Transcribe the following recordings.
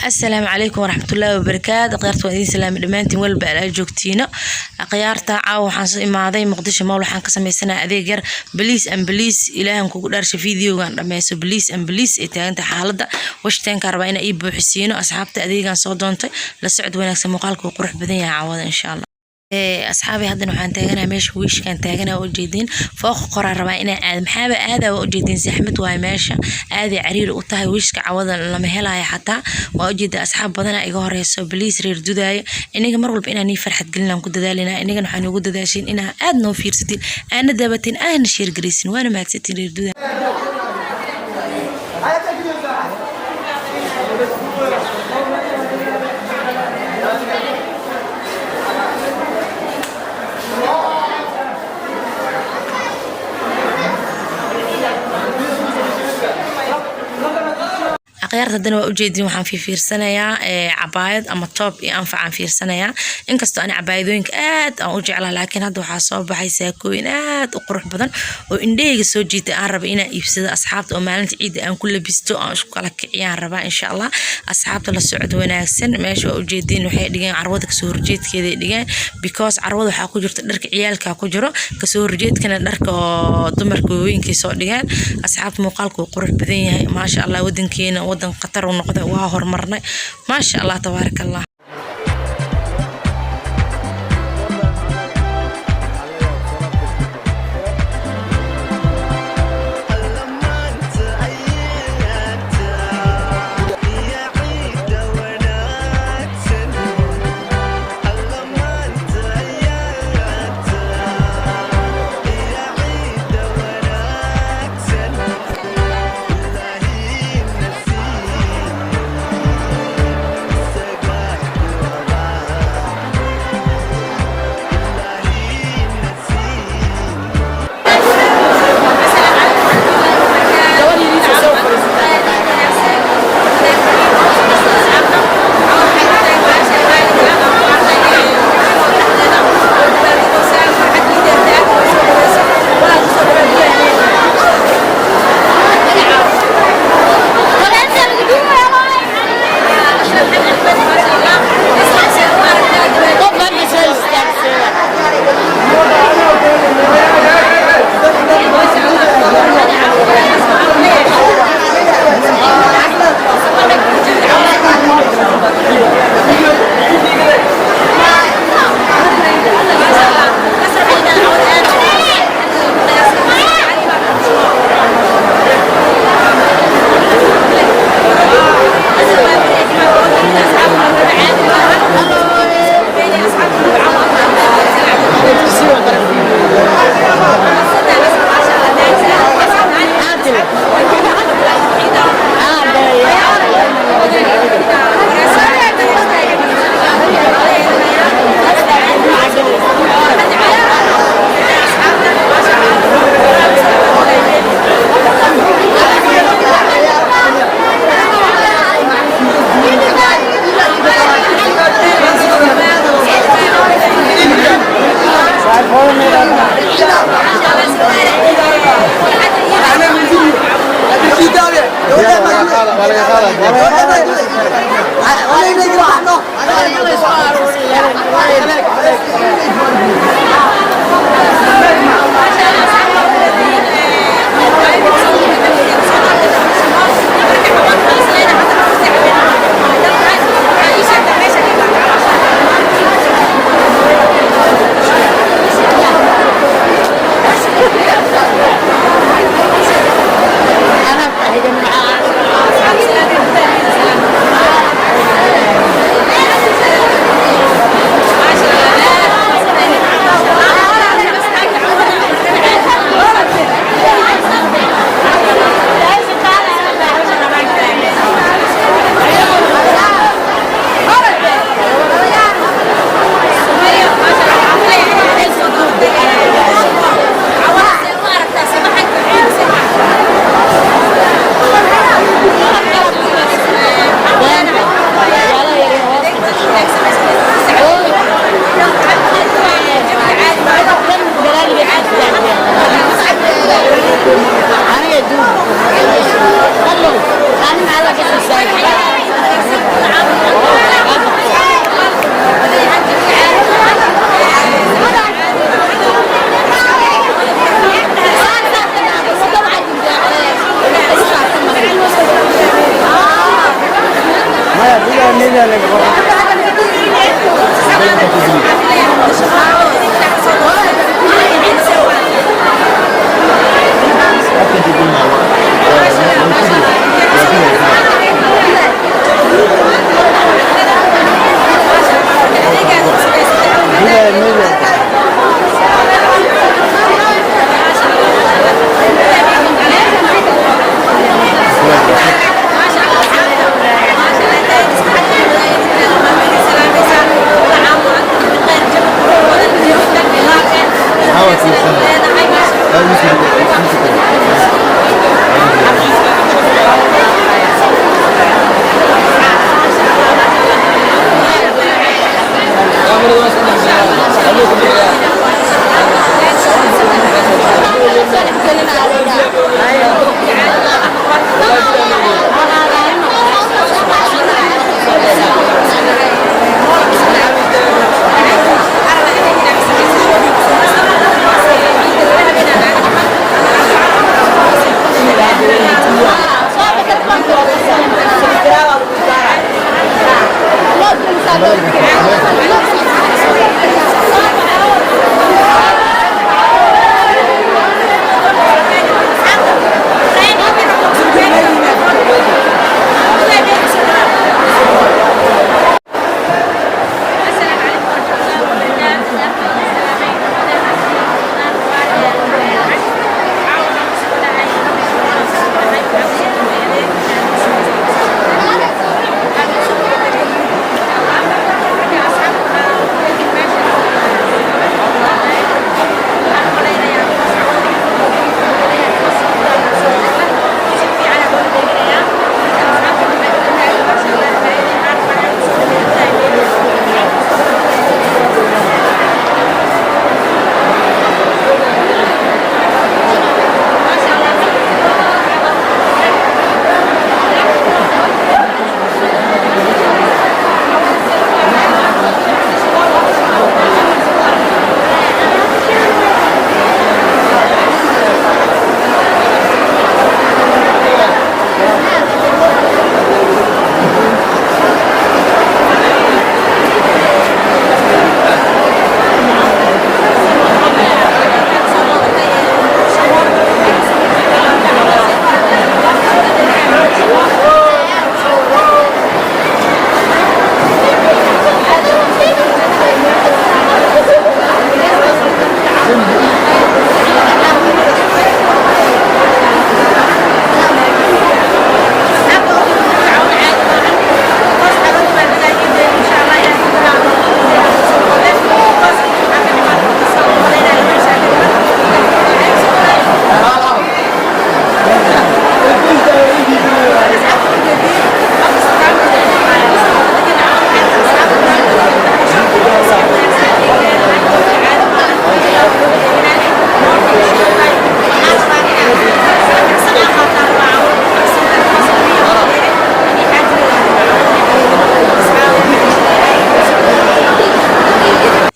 Asalaamu calaykum waraxmatullaahi wabarakaatu. Akhyaarta, waan idiin salaamay dhammaantiin walba alaa joogtiino. Akhyaarta, caawa waxaan soo imaaday Muqdisho Mall. Waxaan ka sameysanaa adeeg yar. Please and please, ilaahan kugu dhaarsha, videogan dhameyso. Please and please ay taaganta xaaladda washtenka rabaa inaa ii buuxisiino. Asxaabta, adeegan soo doontay, la socod wanaagsan. Muuqaalka wuu qurux badan yahay caawada, insha Allah. Asxaabi, haddana waxaan taaganaha meesha wiishkaan taaganaha, ujeediin fooqa qoraa rabaa inaa aad maxaaba aadaa. Waa ujeediin, saxmad waaye, meesha aaday cariiri u tahay. Wiishka cawada lama helayo xataa. Waa ujeeda, asxaab badana iga horeyso. Please, reer Dudaayo, iniga mar walba inaan nii farxad gelin ku dadaalina. Inigana waxaan ugu dadaashin inaa aad noo fiirsatiin, aana daabatiin, aana share garaysin. Waana mahadsantiin, reer Dudaayo. Akhyaarta, haddana waa ujeedin, waxaan fiirsanayaa cabaayad ama toob iyo anfacaan fiirsanayaa. Inkastoo ani cabaayadooyinka aad aan u jeclaa, laakiin hadda waxaa soo baxay saakooyin aad u qurux badan oo indhahayga soo jiitay, aan raba inaan iibsado, asxaabta, oo maalinta ciidda aan ku labisto, aan isku kala kiciyaan rabaa, insha Allah. Asxaabta, la socod wanaagsan. Meesha waa ujeedin, waxay dhigeen carwada kasoo horjeedkeeday dhigeen, because carwada waxaa ku jirta dharka ciyaalka ku jiro, kasoo horjeedkana dharka oo dumarka waaweyinkay soo dhigeen. Asxaabta, muuqaalka wuu qurux badan yahay, maasha Allah. Wadankeena wadan khatar u noqday, waa horumarnay, maasha Allah, tabaaraka Allah. Alla maanta ayaanta iyo ciidda wanaagsan. Alla maanta ayaanta iyo ciidda wanaagsan.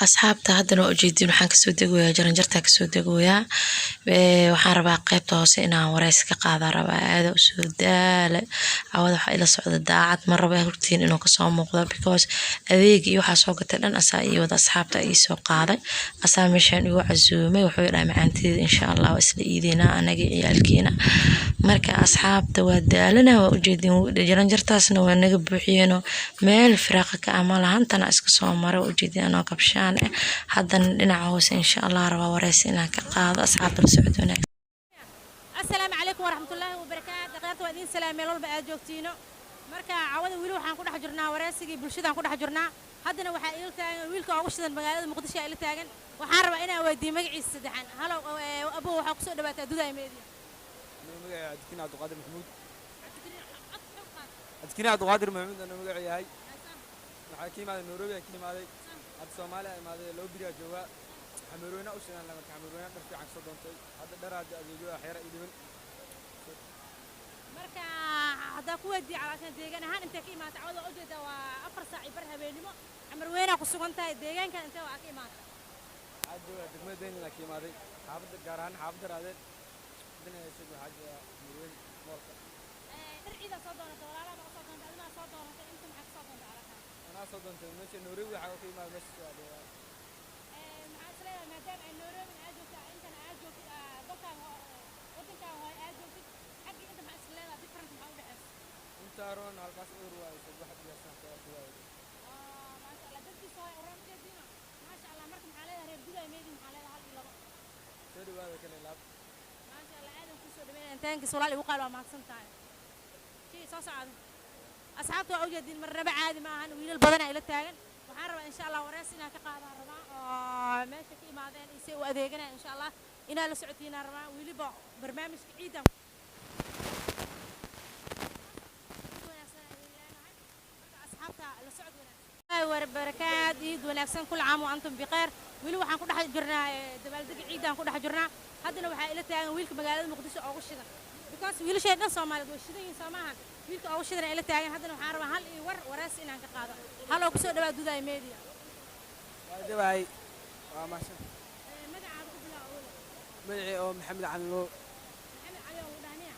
Asxaabta haddana waa ujeedin, waxaan kasoo degoyaa jaranjartaa kasoo degoyaa. Waxaan rabaa qaybta hoose inaan wareysi ka qaada rabaa. Aada usoo daala cawada, waxaa ila socda daacad. Ma raba hortiin inuu kasoo muuqdo because adeeg iyo waxaa soo gatay dhan asaa iyo wada asxaabta ii soo qaaday, asaa meeshaan igu casuumay. Wuxuu dhahay macaanteeda insha Allah waa isla iideynaa anaga ciyaalkiina. Marka asxaabta waa daalana, waa ujeedin, jaranjartaasna waa naga buuxiyeenoo meel firaaqa ka ah malahan. Tana iska soo mara, waa ujeedin anoo kabshaan ah. Haddana dhinaca hoose insha Allah rabaa wareysi inaan ka qaado asxaabta. La socod wanaagsan. Asalaamu calaykum waraxmatullaahi wabarakaatu. Akhyaarta waa idiin salaam meel walba aad joogtiino. Marka cawada weli waxaan ku dhex jirnaa wareysigii bulshadaan ku dhex jirnaa. Haddana waxaa iila taagan wiilka ugu shidan magaalada Muqdisho ila taagan. Waxaan rabaa inaan weydiiyo magaciisa saddexan. Halow abo, waxaa kusoo dhawaataa Dudaay Media. Magaca Cabdikariin Cabdiqaadir Maxamuud, Cabdikariin Cabdiqaadir Maxamuud anuu magacu yahay. Waxaa ka imaaday Nairobi aan ka imaaday. Hadda Soomaaliya imaaday, 2 beriyaa joogaa. Xamarweyne u shidan, marka xamarweyne dhar fiican kasoo doontay. Hadda dhar hadda adeegyo xeera ii dhiban. Marka haddaa ku weydiiyo calaashan deegaan ahaan intee ka imaatay? Cawada waa ujeedaa, waa 4 saac iyo bar habeenimo, Xamarweynaa ku sugan tahay. Deegaankan intee waa ka imaatay? Waxaa joogaa degmada Daynila ka imaaday, xaafadda, gaar ahaan xaafadda Raadeen. Haddana sheeg waxaa joogaa Xamarweyne moolka. Dhar ciidaa soo doonatay, walaalaha ma soo doontay, adimaa soo doonatay, inta maxaa ka soo doontay calaashan? Anaa soo doontay meesha Nairobi, waxaa ka imaaday meesha soo adeegaa. Maxaa is leedahay maadaama ay Nairobi aad joogtay, intan aad joogtid, dalkan wadankan hooy aad joogtid, xagga inta maxaa is leedahay different maxaa u dhexeysa? Intaa roon halkaas eber waaye, wax diyaarsan kaa waaye. Maasha Allah, dadkiisa hooy oran jeedino, maasha Allah. Marka maxaa leedahay reer gudaha meedii? Maxaa leedahay hal iyo labo? Soo dhawaada kale laab. Maasha Allah, aadan kusoo dhaweynaya. Thanks walaal, igu qaal, waa mahadsan tahay. Shii soo socda asxaabta waa ujeedin, marnaba caadi ma ahan. Wiilal badan ila taagan. Waxaan rabaa insha Allah wareys inaan ka qaadaan rabaa oo meesha ka imaadeen iyo si u adeeganaya. Insha Allah inaa la socotiinaan rabaa weliba barnaamijka ciidan wanaagsan ayaan leenahay. Marka asxaabta la socod wanaagsan, barakaad, ciid wanaagsan, kul caam wa antum bikhayr. Weli waxaan ku dhex jirnaa dabaaldega ciidaan ku dhex jirnaa. Haddana waxaa ila taagan wiilka magaalada Muqdisho oogu shidan, because wiilasheeda dhan Soomaaliyeed way shidan yihiin, soo maahan? Wiilka oogu shidan ila taagan. Haddana waxaan rabaa hal iyo war wareys inaan ka qaado. Hal oo kusoo dhawaa Dudaay Media. Waa dhawaay, waa mahadsan. Magacaada ku bilow awla. Magacii oo Maxamed Cali Nuur. Maxamed Cali oo dhahniya.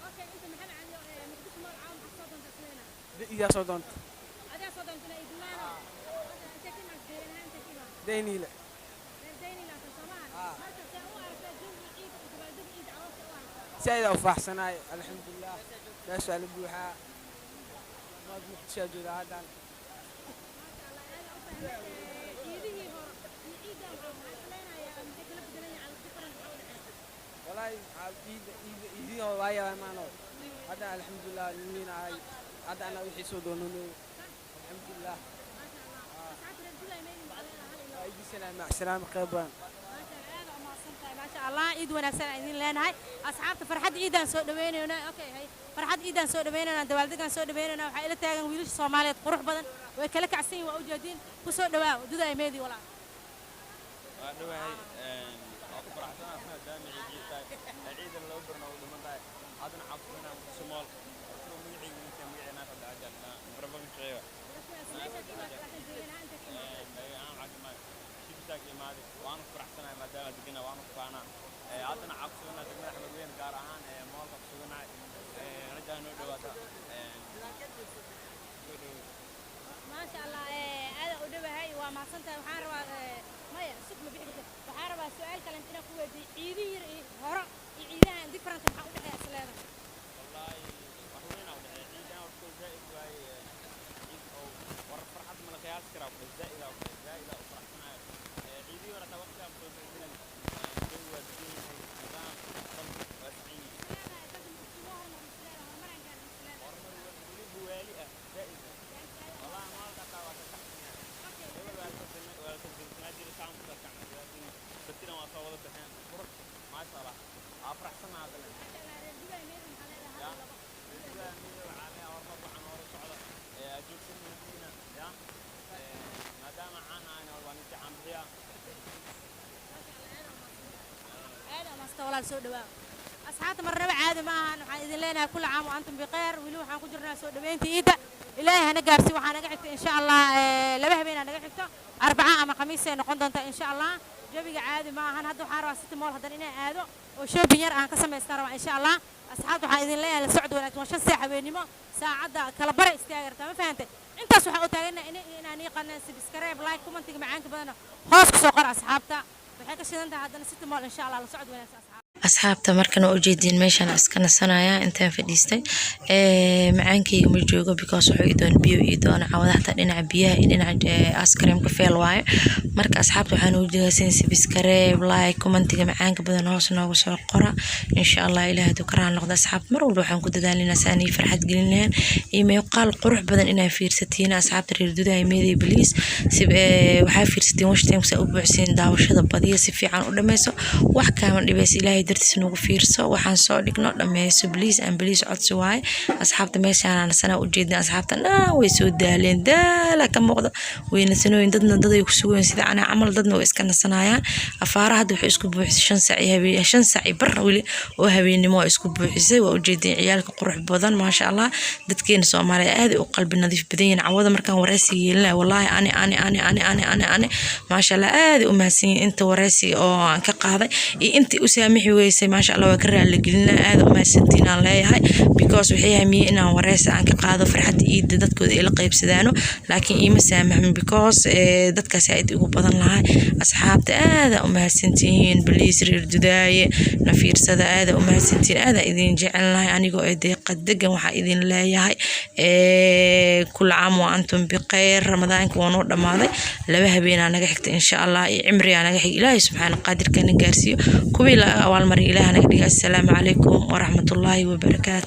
Okay, inta Maxamed Cali oo Muqdisho Mall caawa maxaa soo doonta isleena? Iyaa soo doonta. Adaa soo doonta inay idmaano. Intee ka imaan deegaan ahaan? Intee ka imaan? Dayniile. Reer Daynila soo maahan? Marka see u aragtaa jawiga ciida iyo dabaaldega ciida caawa, see u aragtaa? Saaid u faaxsanaay, alxamdulilah, meesha la buuxaa, maad Muqdisho joogaa haddaan. Maasha Allah, aad u fahmay. Ciidihii hore iyo ciidan maxaa isleynaya, maxay kala bedelan yahay, different maxaa u dhexeeya? Walaahi maxaa ciida ciida ciidihii hore waa yaraa maano. Hadda alxamdulilah nin ahay, hadda anaa wixii soo doonanayo, alxamdulilah. Maasha Allah, asxaabta reer Dudaay meydin bacdeen hal iyo labo. Waa idin salaam, macsalaama, qayb badan. Maasha Allah, aad u mahadsan tahay. Maasha Allah, ciid wanaagsan aan idin leenahay asxaabta. Farxad ciidaan soo dhaweynayna. Okay, hay, farxad ciidaan soo dhaweynayna, dabaaldegaan soo dhaweynayna. Waxaa ila taagan wiilasha Soomaaliyeed qurux badan, way kala kacsan yihiin, waa ujeediin. Ku soo dhawaa Dudaay Meedi walaal. Waa dhowahay, waa ku faraxsanahay maadaama ciid tahay, ciidan loo barno u dhiman tahay. Haddana waxaan ku sugnaa Muqdisho Mall. Isagoo magacayga ninka magacayga naaf hadda cajaal mikrofoonka shaqeeyo. Aan caafimaad shibisaak imaaday, waanu ku faraxsanahay maadaama degana waanu ku faanaa. Haddana waxaan ku sugnaa degmada Axmed Weyn, gaar ahaan mallka ku suganahay. Rajaa noo dhawaata, soo dhawow. Maasha Allah, aad u dhowahay, waa mahadsantahay. Waxaan rabaa, maya sug, ma bixi kartid. Waxaan rabaa su-aal kale inaan ku weydiiyo: ciidihii hore iyo ciidahan different maxaa u dhexeeya isleedahay? Wallaahi wax weyn aa u dhexeeya. Ciidan horta zaa'id waaye, ciid oo war farxad ma la qiyaasi karaa ku zaa'id aa u zaa'id aa u faraxsanahay. Ciidihii hore taa waqtigaa soo bixi jirin, jawi waa degan yahay, nidaam dhan waa saxan yihiin. Horumar weliba waali ah zaa'id ah. Wallaahi maalka taa waa ka kacsan yahay. Hebel waa la tartansanaa jiray, saan ku kacsan, laakiin dadkina waa soo wada baxeen, qurux, maasha Allah, waa faraxsanahay haddana. Ya horumar waxaan hore socda joogsan madiina ya maadaama caan ahayna waa ninka caan bixiya. Aad amaasta walaal, soo dhawaa. Asxaabta marnaba caadi ma ahan. Waxaan idin leenahay kulla caam wa antum bikhayr. Weli waxaan ku jirnaa soo dhaweynta ciidda. Ilaahay hana gaarsi. Waxaa naga xigta insha Allah 2 habeen aa naga xigto, Arbaca ama Khamiis ay noqon doontaa insha Allah. Jawiga caadi ma ahan. Hadda waxaan rabaa City Mall haddana inaan aado oo shopping yar aan ka samaystaan rabaa insha Allah. Asxaabta waxaan idin leeyahay la socod wanaagsan. Waa 5 saac habeenimo, saacadda kala bara istaagi kartaa, ma fahantay? Intaas waxaan u taagana inaan ii qanaan subscribe, like, commentiga macaanka badana hoos ku soo qor. Asxaabta waxay ka shidan tahay haddana City Mall insha Allah. La socod wanaagsan asxaabta. Asxaabta markana ujeediin meeshaan iska nasanaya intaan fadhiistay. Macaankeyga ma joogo because wuxuu ii doona biyo ii doona cawada, xataa dhinaca biyaha iyo dhinaca ice creamka feel waaye. Marka asxaabta waxaan ugu jegaysan subscribe, like, commentiga macaanka badan hoos noogu soo qora insha Allah. Ilaah hadduu ka raali noqdo, asxaabta mar walba waxaan ku dadaalinaa si aan ii farxad gelin lahayn iyo muuqaal qurux badan inaa fiirsatiin. Asxaabta reer Dudaay Media, please, waxaa fiirsatiin watch time saa u buuxsiin, daawashada badiya, si fiican u dhameyso, wax kaama dhibaysa. Ilaahay dartiis noogu fiirso, waxaan soo dhigno dhameyso, please and please, codsi waaye. Asxaabta meeshaan sana ujeedin, asxaabta dhan way soo daaleen, daala ka muuqda, way nasanooyin. Dadna dad ay ku sugayin sida anaa camal, dadna way iska nasanayaan. Afaara hadda waxay isku buuxisay 5 saac iyo habeen, 5 saac iyo bar weli oo habeenimo waa isku buuxisay. Waa ujeedin ciyaalka qurux badan, maasha Allah. Dadkeena Soomaaliya aad ay u qalbi nadiif badan yihiin. Cawada markaan wareysiga yeelinaya, wallaahi ani ani ani ani ani ani ani, maasha Allah, aad ay u mahadsan yihiin inta wareysiga oo aan ka qaaday iyo intii u saamixi weysay. sugaysay, maasha Allah, waa ka raaligelina. Aada umahadsantiin aan leeyahay, because waxay hamiyey inaan wareysi aan ka qaado, farxadda iidda dadkooda ay la qaybsadaano, laakiin iima saamaxmin because dadkaas aad igu badan lahay. Asxaabta, aada umahadsantihiin. Please, reer Dudaaye na fiirsada, aada umahadsantihiin, aada idin jecelnahay. Anigoo ee Deeqa Degan waxaa idin leeyahay kul caam wa antum bikhayr. Ramadaanka waa noo dhammaaday, 2 habeenaa naga xigta, insha Allah, iyo cimrigaa naga xig. Ilaahay subxaana qaadirkana gaarsiiyo, kuwii la abaalmariya Ilaah naga dhiga. Assalaamu calaykum waraxmatullaahi wabarakaatu.